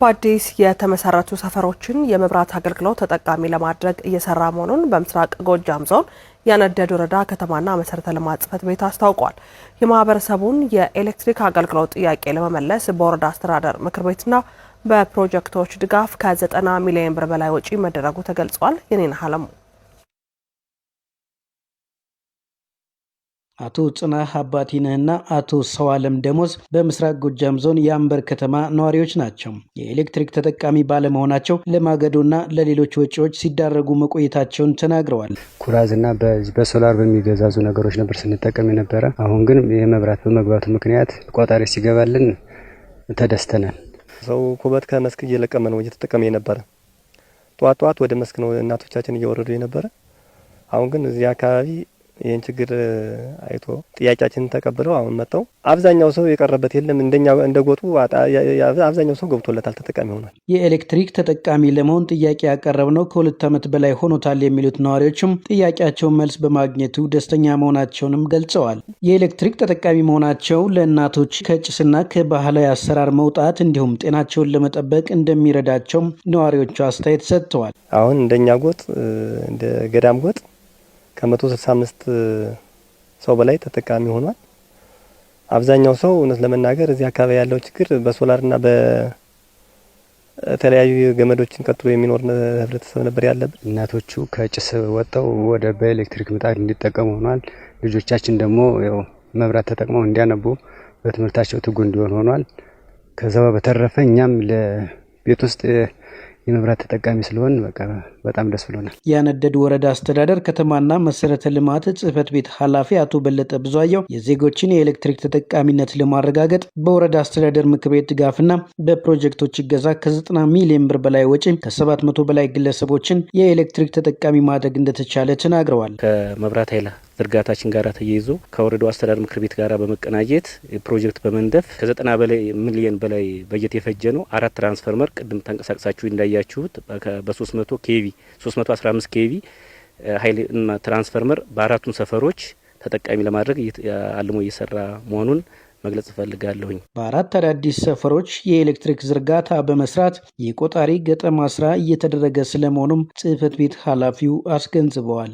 በአዲስ የተመሰረቱ ሰፈሮችን የመብራት አገልግሎት ተጠቃሚ ለማድረግ እየሰራ መሆኑን በምስራቅ ጎጃም ዞን ያነደድ ወረዳ ከተማና መሰረተ ልማት ጽሕፈት ቤት አስታውቋል። የማህበረሰቡን የኤሌክትሪክ አገልግሎት ጥያቄ ለመመለስ በወረዳ አስተዳደር ምክር ቤትና በፕሮጀክቶች ድጋፍ ከ90 ሚሊዮን ብር በላይ ወጪ መደረጉ ተገልጿል። የኔን አለሙ። አቶ ጽናህ አባቲነህና አቶ ሰዋለም ደሞዝ በምስራቅ ጎጃም ዞን የአንበር ከተማ ነዋሪዎች ናቸው። የኤሌክትሪክ ተጠቃሚ ባለመሆናቸው ለማገዶና ለሌሎች ወጪዎች ሲዳረጉ መቆየታቸውን ተናግረዋል። ኩራዝና በሶላር በሚገዛዙ ነገሮች ነበር ስንጠቀም የነበረ። አሁን ግን የመብራት በመግባቱ ምክንያት ቆጣሪ ሲገባልን ተደስተናል። ሰው ኩበት ከመስክ እየለቀመ ነው እየተጠቀመ የነበረ። ጠዋት ጠዋት ወደ መስክ ነው እናቶቻችን እየወረዱ የነበረ። አሁን ግን እዚህ አካባቢ ይህን ችግር አይቶ ጥያቄያችንን ተቀብለው አሁን መጥተው አብዛኛው ሰው የቀረበት የለም። እንደኛ እንደ ጎጡ አብዛኛው ሰው ገብቶለታል፣ ተጠቃሚ ሆኗል። የኤሌክትሪክ ተጠቃሚ ለመሆን ጥያቄ ያቀረብነው ከ2 ዓመት በላይ ሆኖታል የሚሉት ነዋሪዎችም ጥያቄያቸውን መልስ በማግኘቱ ደስተኛ መሆናቸውንም ገልጸዋል። የኤሌክትሪክ ተጠቃሚ መሆናቸው ለእናቶች ከጭስና ከባህላዊ አሰራር መውጣት እንዲሁም ጤናቸውን ለመጠበቅ እንደሚረዳቸው ነዋሪዎቹ አስተያየት ሰጥተዋል። አሁን እንደኛ ጎጥ፣ እንደ ገዳም ጎጥ ከ165 ሰው በላይ ተጠቃሚ ሆኗል። አብዛኛው ሰው እውነት ለመናገር እዚህ አካባቢ ያለው ችግር በሶላርና በተለያዩ ገመዶችን ቀጥሎ የሚኖር ህብረተሰብ ነበር ያለብን። እናቶቹ ከጭስ ወጥተው ወደ በኤሌክትሪክ ምጣድ እንዲጠቀሙ ሆኗል። ልጆቻችን ደግሞ ያው መብራት ተጠቅመው እንዲያነቡ፣ በትምህርታቸው ትጉ እንዲሆን ሆኗል። ከዛ በተረፈ እኛም ለቤት ውስጥ የመብራት ተጠቃሚ ስለሆን በቃ በጣም ደስ ብሎናል። ያነደድ ወረዳ አስተዳደር ከተማና መሰረተ ልማት ጽሕፈት ቤት ኃላፊ አቶ በለጠ ብዙአየው የዜጎችን የኤሌክትሪክ ተጠቃሚነት ለማረጋገጥ በወረዳ አስተዳደር ምክር ቤት ድጋፍና በፕሮጀክቶች እገዛ ከ90 ሚሊዮን ብር በላይ ወጪ ከ700 በላይ ግለሰቦችን የኤሌክትሪክ ተጠቃሚ ማድረግ እንደተቻለ ተናግረዋል። ከመብራት ኃይል ዝርጋታችን ጋር ተያይዞ ከወረዳው አስተዳደር ምክር ቤት ጋር በመቀናጀት ፕሮጀክት በመንደፍ ከ90 በላይ ሚሊየን በላይ በጀት የፈጀ ነው። አራት ትራንስፈርመር ቅድም ተንቀሳቅሳችሁ እንዳያችሁት በ300 kV፣ 315 kV ኃይል ትራንስፈርመር በአራቱም ሰፈሮች ተጠቃሚ ለማድረግ አልሞ እየሰራ መሆኑን መግለጽ እፈልጋለሁኝ። በአራት አዳዲስ ሰፈሮች የኤሌክትሪክ ዝርጋታ በመስራት የቆጣሪ ገጠማ ስራ እየተደረገ ስለመሆኑም ጽሕፈት ቤት ኃላፊው አስገንዝበዋል።